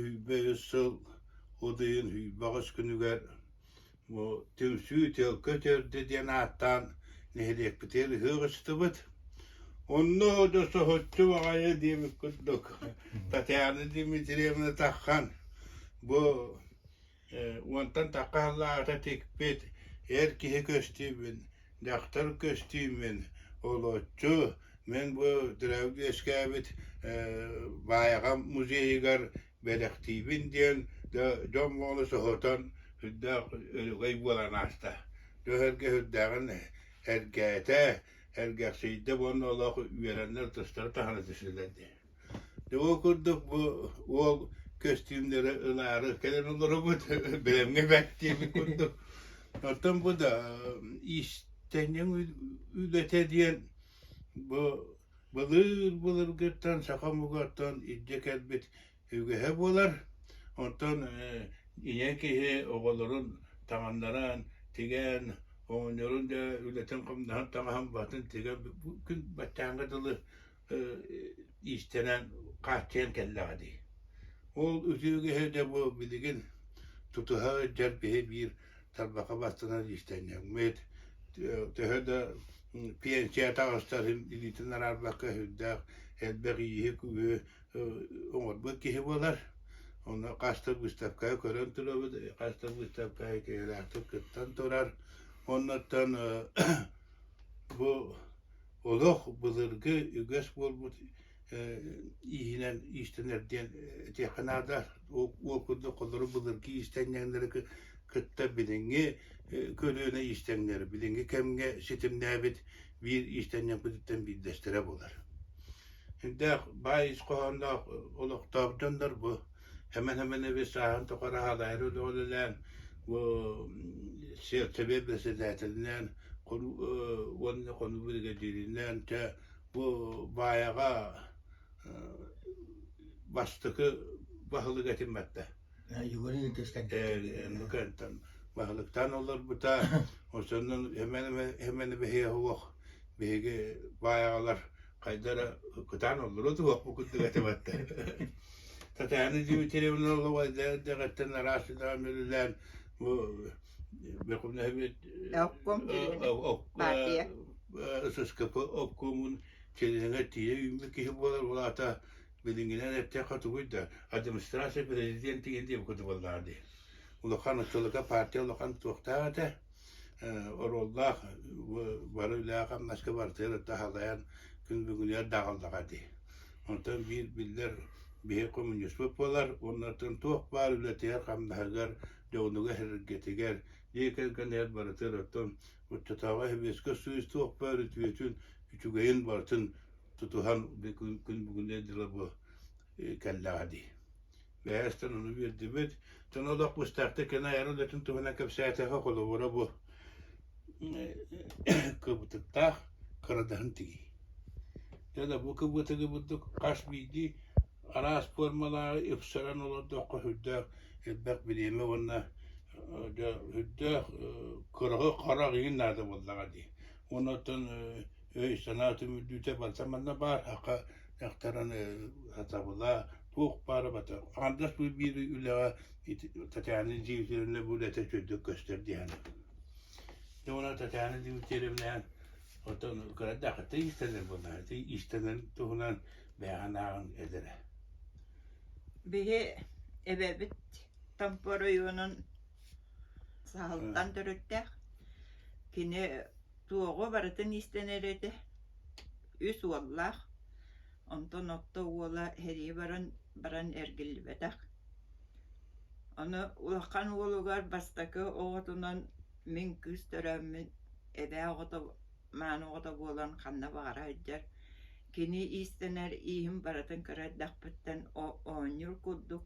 23 сыл от ыйын 28 күнүгэр бу түмсүү Төлкө төрдө диэн ааттаан нэһилиэкпитигэр ыһыах ыстыбыт. Онно да соһуччу баҕайы диэбит курдук Татьяна Дмитриевна таххан бу уонтан тахха сыллааҕыта тикпит эр киһи көстүүбүн, дьахтар көстүүмүн олоччу мин бу төрөөбүт үөскээбит Баайаҕам музейыгар бэлэхтиибин диэн дьон буолу соһутан сүрдээх өрөгөй буолан ааста. Дьөһөргө сүрдээҕин эргээтэ, эргэхсийдэ уонна олох үөрэннэр ытыстара таһына түстүлэр дии. Дьэ ол курдук бу уол көстүүмнэри ылаары кэлэн олоробут, бэлэмҥэ бэрт диэбит курдук. Оттон бу да иистэнньэҥ үлэтэ диэн бу былыр-былыргыттан саха омугуттан илдьэ кэлбит үгэһэ буолар. Оттон ийэ киһи оҕолорун таҥыннаран, тигэн, оҕонньорун да үлэтин-хамнаһын таҥаһын батын тигэн күн баччааҥҥа дылы иистэнэн хааччыйан кэллэҕэ дии. Ол үтүөгэһэ дьэ бу билигин тутуһа сылдьар киһи биир тарбаха бастанар иистэнньэҥмит. Төһө да пенсия таҕыстар илиитин араарбакка сүрдээх элбэх ииһи-күүһү оҥорбут киһи буолар. Онно хас да выставкаҕа көрөн турабыт, хас да выставкаҕа киһилээхтик кыттан турар. Оннуттан бу Олох былыргы үгэс буолбут ииһинэн иистэнэр диэн этиэххэ наада. Ол курдук холору былыргы иистэнньэҥнэри кытта билиҥҥи көлүөнэ иистэнньэр билиҥҥи кэмҥэ ситимнээбит биир иистэнньэҥпититтэн биирдэстэрэ буолар. Сүрдээх баай ис хоһоонноох олохтоох дьоннор бу Эмэн эби сааһын тухары аһалайар үлэлээн бу сэбиэт председателинэн уонна хонуу биригэдьииринэн чэ бу Баайаҕа бастакы баһылык этиммэттэ. Егор Ильич баһылыктаан олорбута. Осоннон эмэн эбэһиэ суох биһиги баайаҕалар хайдара кытаан олоруо туох бу курдук этимэттэ. Татьяна Дмитриевна олоҕо эрдэҕиттэн араас үлэҕэ үлэлээн бу Обком партия ССКП обкомун чилиэнигэр тиийэ үүммүт киһи буолар улаата билиҥҥинэн эттэххэ тугуй да администрация президент деген диэн курдук буоллаҕа дии. Улахан оччолорго партия улахан туохтаах этэ оруоллаах бары үлэҕэ-хамнаска барытыгар таһалайан күн бүгүнүгэр даҕаллаҕа дии. Онтон биир биллэр биһи коммуниспыт буолар уонна туох баар үлэтигэр-хамнаһыгар, дьонугар-сэргэтигэр, дьиэ кэргэнигэр барытыгар оттон оччотооҕу Сэбиэскэй Союз туох баар үтүөтүн, үчүгэйин барытын тутуһан күн бүгүнү дылы бу кэллэҕэ дии. Бэйэстэн ону биэрдибит. Дьон олох быстахтык кини айар үлэтин туһунан кэпсээтэхэ холобура бу кыбытыктаах кырадаһын тигии. Дьэ да бу кыбытыгы бурдук хас биирдии араас пуормалааҕы ыпсаран олордоххо сүрдээх элбэх бириэмэ уонна дьэ сүрдээх кыраҕы харах иһин наада буоллаҕа дии. Уонна оттон өй-санаа түмүллүүтэ барыта манна баар аха дьахтарын сатабыла туох баара бата аҥардас бу биир үлэҕэ Татьяна Дмитриевна бу үлэтэ үчүгэйдик көстөр диэн. Дьэ уонна Татьяна Дмитриевна оттон кырадахыта иистэнэр буоллаҕа ити иистэнэр туһунан бэйэҕин ааҕын эдэрэ. Биһи эбэбит Томпо оройуонун Саһылтан төрүттээх. Кини туоҕу барытын иистэнэр этэ. Үс уоллаах. Онтон отто уола сэрии баран баран эргиллибэтэх. Ону улахан уолугар бастакы оҕотунан мин кыыс төрөөммүн эбээ оҕото мааны оҕото буолан ханна баҕара сылдьар. Кини иистэнэр ииһин барытын кыра эрдэхпиттэн оонньуур курдук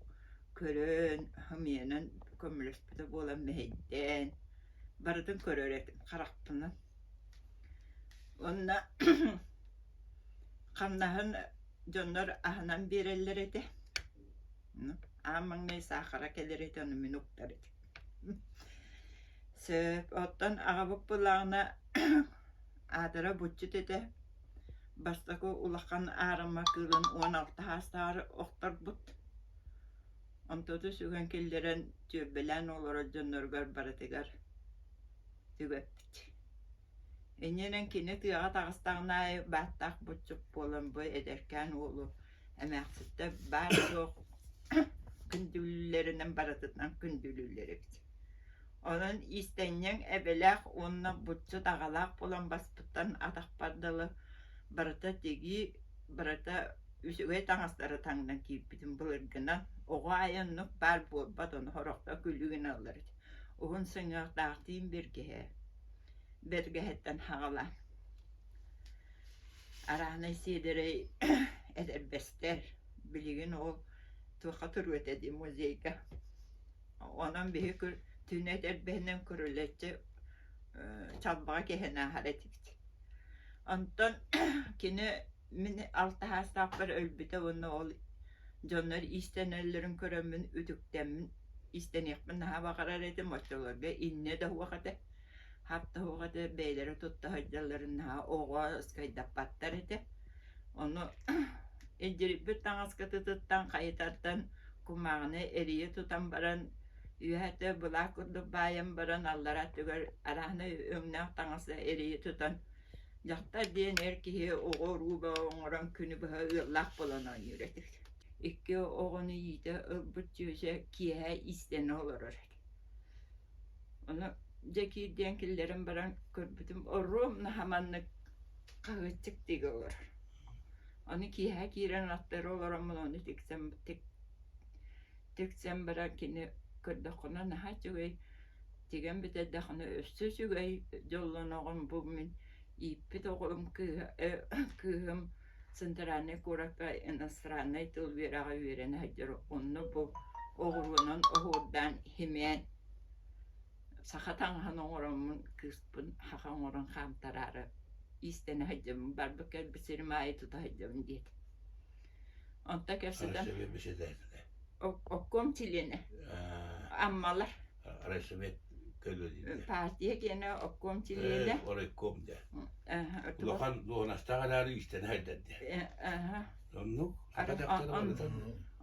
көрөн, ымыйанан көмөлөспүтэ буолан мэһэйдээн барытын көрөр этим харахпынан. Уонна хамнаһын дьоннор аһынан биэрэллэр этэ. Аан маҥнай саахара кэлэр этэ, ону мин уктар этим. Сөп, оттон аҕабыт буоллаҕына аатыра буччут этэ. Бастакы улахан аарыма кыылын 16 саастааҕар охторбут. Онтуоту сүгэн киллэрэн түөлбэлээн олорор дьонноругар барытыгар түгэппит. Иннинэн кини тыаҕа таҕыстаҕын аайы бааттаах буччук буолан бу эдэркээн уолу эмээхситтэр баар-суох күндүлүүлэринэн барытынан күндүлүүллэр эбит. Онон иистэнньэҥ эбэлээх уонна буччут аҕалаах буолан баспыттан атахпар дылы барыта тигии, барыта үчүгэй таҥастары таҥнан киирбитим былыргынан. Оҕо аайы оннук баар буолбат, ону сорохтор күлүү гыналлар этэ. Уһун сыҥаахтаах тииҥ бэргэһэ, бэргэһэттэн хаҕалаан. Араанай сиэдэрэй этэрбэстэр билигин ол туохха туруо этэ дии музейга. Онон биһи түнэ этэрбэһинэн көрүлэччи чалбаҕа кэһэн ааһар этибит. Онтон кини мин алтаһаастаахпар өлбүтэ уонна ол дьоннор иистэнэллэрин көрөммүн үтүктэммин иистэниэхпин наһаа баҕарар этим оччолорго иннэ да суох этэ хап да суох этэ бэйэлэрэ тутта сылдьалларын наһаа оҕо ыскайдаппаттар этэ ону илдьириппит таҥаскытыттан хайытартан кумааҕыны эрийэ тутан баран үөһэтэ былаах курдук баайан баран аллараа өттүгэр арааһынай өҥнөөх таҥасы эрийэ тутан дьахтар диэн эр киһи оҕо уруу бөҕө оҥорон күнү быһа ыаллаах буолан оонньуур этибит. Икки оҕону иитэ ылбыт чүөчэ киэһэ иистэнэ олорор этэ. Ону дьэ киирдиэн киллэрэн баран көрбүтүм оруом наһаа маннык хаһыаччык тигэ олорор. Ону киэһэ киирэн аттары олороммун ону тиксэн тиксэн баран кини көрдөххүнэ наһаа үчүгэй тигэн бүтэрдэххинэ өссө үчүгэй дьоллоноҕун бу мин ииппит оҕом кыыһа кыыһым центральнай куоракка иностраннай тыл үөрэҕэ үөрэнэ сылдьар онно бу оҕуруонан оһуордаан химээн саха таҥаһын оҥороммун кыыспын саха оҥорон хаамтараары иистэнэ сылдьабын барбыт кэлбит сирим аайы тута сылдьабын диэтэ онто кэпсэтэн обком чилиэнэ Аммалар Райсовет партия киэнэ обком чилиэнэ оройком дэ улахан дуоһунастаах эрээри иистэнэ сылдьар дии оннук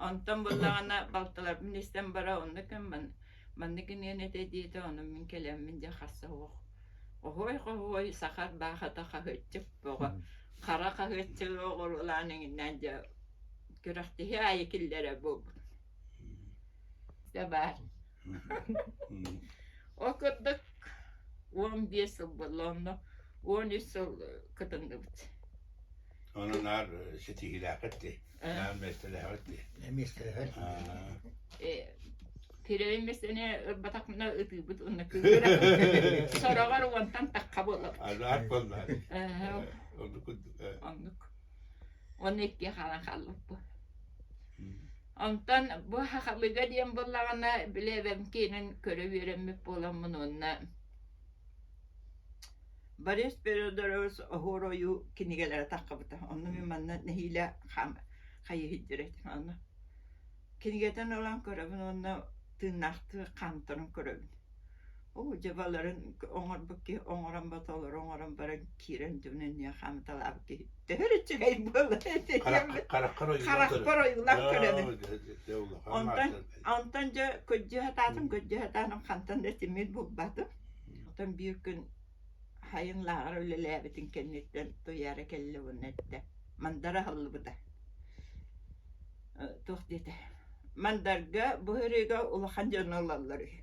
онтон буоллаҕына балтыларбын истэн бара онно кэм маннык иниэн этэ диэтэ ону мин кэлэммин дьэ хасса суох оһуой-хоһуой сахар баахата хаһыаччык бөҕө хара хаһыаччыгы оҕуруолаан иҥиннээн дьэ күрэхтэһии аайы киллэрэ буолбут дьэ баар Ол курдук 15 сыл буолла онно 13 сыл кытынныбыт. Онон наар ситиһиилээххит дии, наар миэстэлээххит дии. Миэстэлэһэр. Тирэбин миэстэни ылбатахпына ытыыбыт уонна кыыһыра. Сороҕор уонтан тахха буолабыт. Азарт буолла. Оннук Оннук. Уонна иккиэ хаалан хаалбыппыт. Онтон бу хахалыга диэн буоллаҕына, били эбэм киэнин көрө үөрэммит буоламмын уонна Борис Федорович Оһуор ойуу кинигэлэрэ таххыбыта. Онно мин манна нэһиилэ хайыһыйдыр этим. Онно кинигэтин ылан көрөбүн уонна тыыннаахтыы хаамтаран көрөбүн. Оо, дьабаларын оҥорбут киһи оҥорон баталары оҥорон баран киирэн дьону иннигэ хаамыталаабыт киһи төһө эрэ үчүгэй буолла харахпар ойуулаан көрөбүн. Онтон онтон дьэ көрдүү сатаатым, көрдүү сатаатым хантан да тимир булбатым. Онтон биир күн сайын лааҕыр үлэлээбитин кэнниттэн Туйаара кэллэ уонна эттэ Мандар аһыллыбыта. Туох диэтэ Мандарга бу сырыыга улахан дьону ылаллар үһү.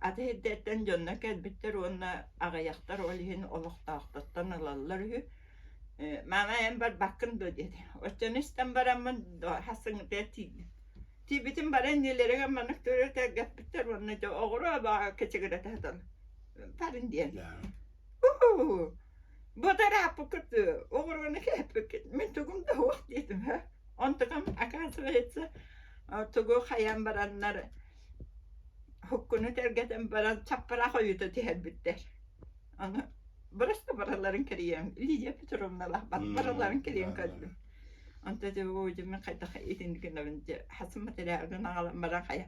Аты сирдэртэн дьонно кэлбиттэр уонна аҕыйахтар ол иһин олохтоохтортон ылаллар үһү. Маама эн барбаккын дуо диэтэ. Оччону истэн бараммын хасыҥытыгар тиийдим. Тиийбитим баран иннилэригэр маннык турар тэлгэппиттэр уонна дьэ оҕуруо абаҕа кэчигирэтэ сытан барын диэн. Бу тарааппыккыт оҕуруону кээппиккит мин тугум да суох диэтим һэ. Онтукам оказывается тугу хайан бараннар Һуккуну тэлгэтэн баран чаппараах ойуута түһэрбиттэр. Аны бырас да баралларын кэрийэн Лидия Петровналаах баралларын кэрийэн көрдүм. Онто дьэ мин хайдах итинник гынабын дьэ хасым материалын аҕалан баран хайа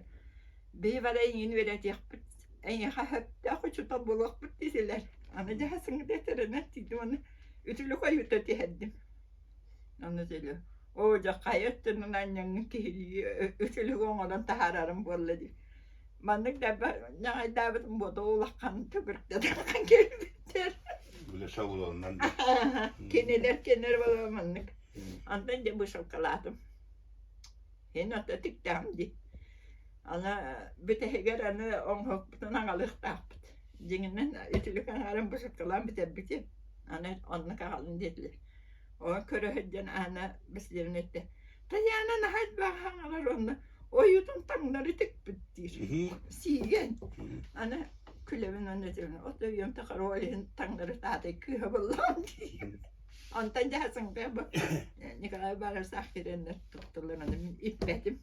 бэйи бара эйигин үөрэтиэхпит эйиэхэ сөптөөх учуутал буолуохпут диэтилэр. Аны дьэ хасыҥҥыта этэринэн тиийдим уонна үтүлүк ойуута түһэрдим. Ону төлө. Оо дьэ хайа өттүнэн анньаҥҥын киһилии үтүлүгү оҥорон таһаарарым буолла дии. Маннык да ньаҕайдаабытым буолуо улахан төгүрүктэтэн кэлбиттэр. Үлэ сабыланнан да. Кинилэр кинилэр буолла маннык. Онтон дьэ вышивкалаатым. Һин ото тиктэҕим дии. Аны бүтэһигэр аны оҥоһукпутун аҕалыахтаахпыт. Дьиҥинэн үтүлүк аҥаарын вышивкалаан бүтэрбитим. Аны оннук аҕалын диэтилэр. Ону көрө сылдьан Аана Васильевна эттэ: «Татьяна наһаа элбэх аҥалар уонна ойуутун таҥнары тикпит» диир. Сиигэн. Аны күлэбин уонна этэбин, «От өйүөм тухары ол иһин таҥнары таатай кыыһа буоллаҕым» диир. Онтон дьаһасыҥка бу Николай Барысаах киирэннэр туттулар, аны мин иппэтим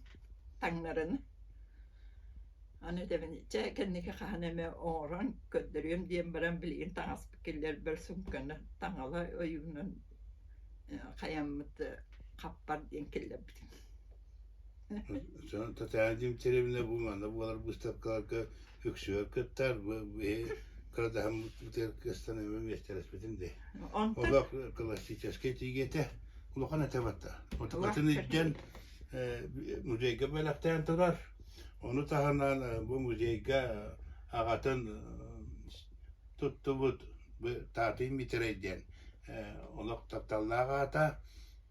таҥнарыны. Аны этэбин, чэ кэнники хаһан эмэ оҥорон көрдөрүөм диэн баран билигин таҥаспыт киллэрбэр суумканы таҥала ойуунан хайаммыт хаппар диэн киллэрбитим. Татьяна Дмитриевна бу манна буолар быыстапкаларга үксүгэр кыттар. Бу биһи кырадаһыммытыгар кыстан эмэ миэстэлэспитим дии. Олох классическай тиийгэтэ улахан этэ батта. Отукатын илдьэн музейга бэлэхтээн турар. Ону таһынан бу музейга аҕатын туттубут Таатый Митрэй диэн олох тапталлаах аата.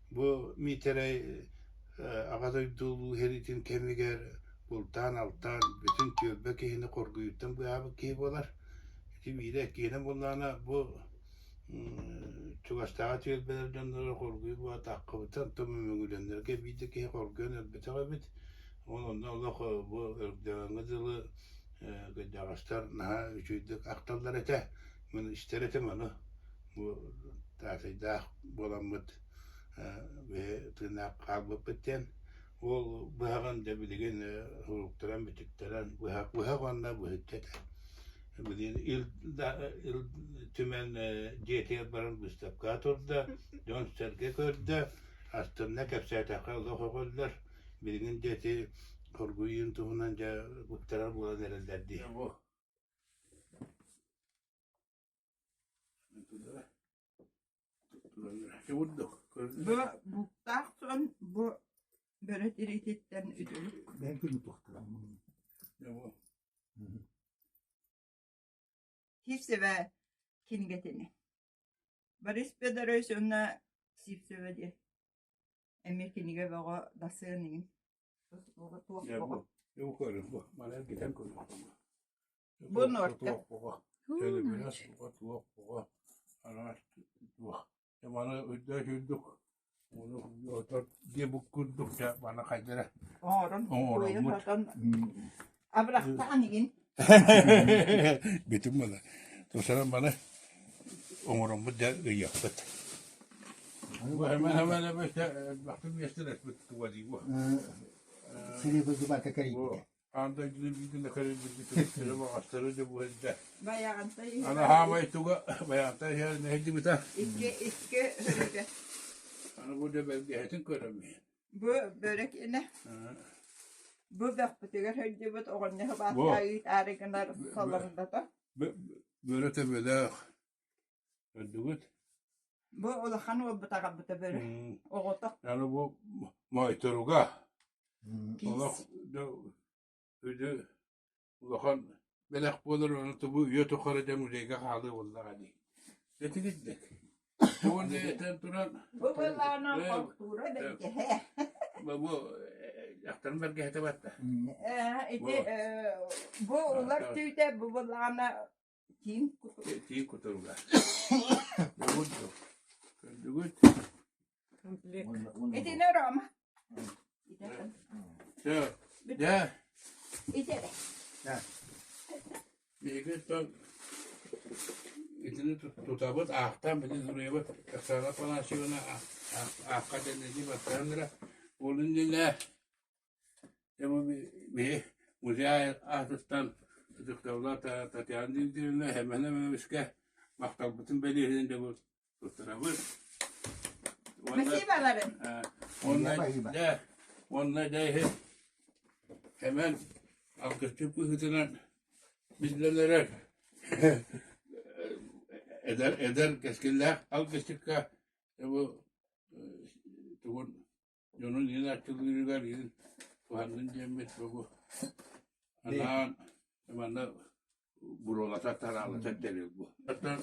Бу Миитэрэй Аҕа дойду Улуу сэриитин кэмигэр бултаан-алтаан бүтүн түөлбэ киһини хоргуйууттан быыһаабыт киһи буолар. Ити биирэ иккиһинэн буоллаҕына бу чугастааҕы түөлбэлэр дьонноро хоргуйуу буолатаххыбыттан оттон мөҥүлэннэргэ биир да киһи хоргуйан өлбөтөх эбит. Ол онно олох бу өрдөөҥҥө дылы кырдьаҕастар наһаа үчүгэйдик ахталлар этэ. Мин истэр этим ону. Бу таатайдаах буоламмыт биһи тыыннаах хаалбыппыт диэн. Ол быһаҕын дьэ билигин уһуктаран бүтүктэрэн быһах быһах уонна быһычча этэ. Билигин Ил, Ил Түмэн дьиэтигэр баран быыстапкаҕа турда, дьон-сэргэ көрдө, астынна кэпсээтэххэ олох өҕөллөр. Билигин дьэ ити хоргуйуун туһунан дьэ быктарар буолан эрэллэр дии. Бу буктаах сон бу бөрө тириититтэн үтүлүк. Сивцева кинигэтини. Борис Федорович уонна Сивцева диэн эмиэ кинигэ бөҕө дасыан иҥин. Туох бөҕө. Бу нуорка. Оҥорон туойан отон абырахтаан игин. Бүтүн маны. Тусаран маны оҥороммут да ыйыахпыт. Аан дойдуну биирдэ көрүлбүт баҕастары да буһарда. Байаҕантай Ана хаамай туга байаҕантай иһэр нэһилдибита. Икки икки өрүтэ. Аны бу да бэргэһэтин көрөмүн. Бу бөрө киэнэ. Бу бөхпүтүгэр сылдьыбыт оҕонньоһу бааттаа ыытаары гынар солоҥдото. Бөрө төбөлөөх. Көрдүгүт? Бу улахан уолбут аҕалбыта бөрө. Оҕото. Аны бу моойторуга олох үдү улахан бэлэх буолар ону тубу үйэ тухары дьэ музейга хаалыы буоллаҕа дии. Этигит Уонна этэн туран Бу былаана култуура бэргэһэ. Бу дьахтарын бэргэһэтэ батта. Ити бу улар түүтэ бу былаана Тииҥ Тииҥ кутуруга. Көрдүгүт? Итини Рома. Все. Дьэ. Ити. Биһиги оттон итини тутабыт, аахтаан билин суруйабыт. Оксана Афанасьевна аахха дэннэни баттаан Ол иннинэ Биһи музей аатыттан ытыктабыллаах Татьяна Дмитриевна Сэмэн Эмэмискэ махталбытын бэлиэтинэн дьэ бу туттарабыт. Спасибо-ларын. Уонна дьэ, уонна дьэ иһин Сэмэн алгысчыт быһыытынан биллэн эрэр эдэр эдэр кэскиллээх алгысчыкка бу тугун Дьонун иһин арчылыырыгар иһин туһаннын диэммит бу анаан манна буруолата тараалата тэрил бу. Оттон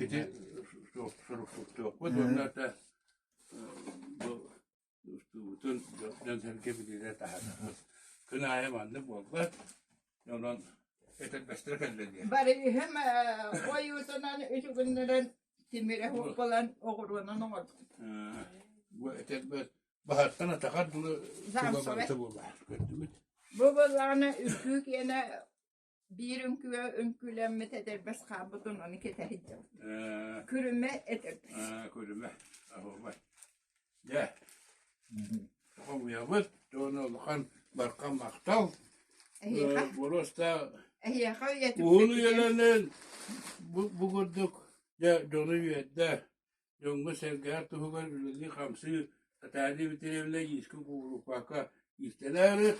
ити суруксуктуохпут уонна бу устуубутун дьон-сэргэ билиилэр таһаарбыт. Күн аайы маннык буолбат. Онон этэрбэстэрэ кэллэ диэн. Барыыһым ойуутунан үтүгүннэрэн тимирэ буолан оҕуруонан оҥорбут. Бу этэрбэс баһартан атаҕар дылы туга буолла көрдүгүт. Бу буоллаҕына үкүү киэнэ биир үҥкүүгэ үҥкүүлэммит этэрбэс хаалбытын ону кэтэһиддим. Күрүмэ этэрбэс. Күрүмэ. Аһуобай. Дьэ. Хомуйабыт. Уонна улахан бархан махтал. Эһиэхэ. Боруоста Эһиэхэ үйэтиппит. Уһун үйэлэнэн бу, бу курдук дьэ дьону үөрдэ. Дьоҥҥо-сэргэҕэ туһугар үлэлии-хамсыы Наталья Дмитриевна иискэ кубулуппакка иистэнээри.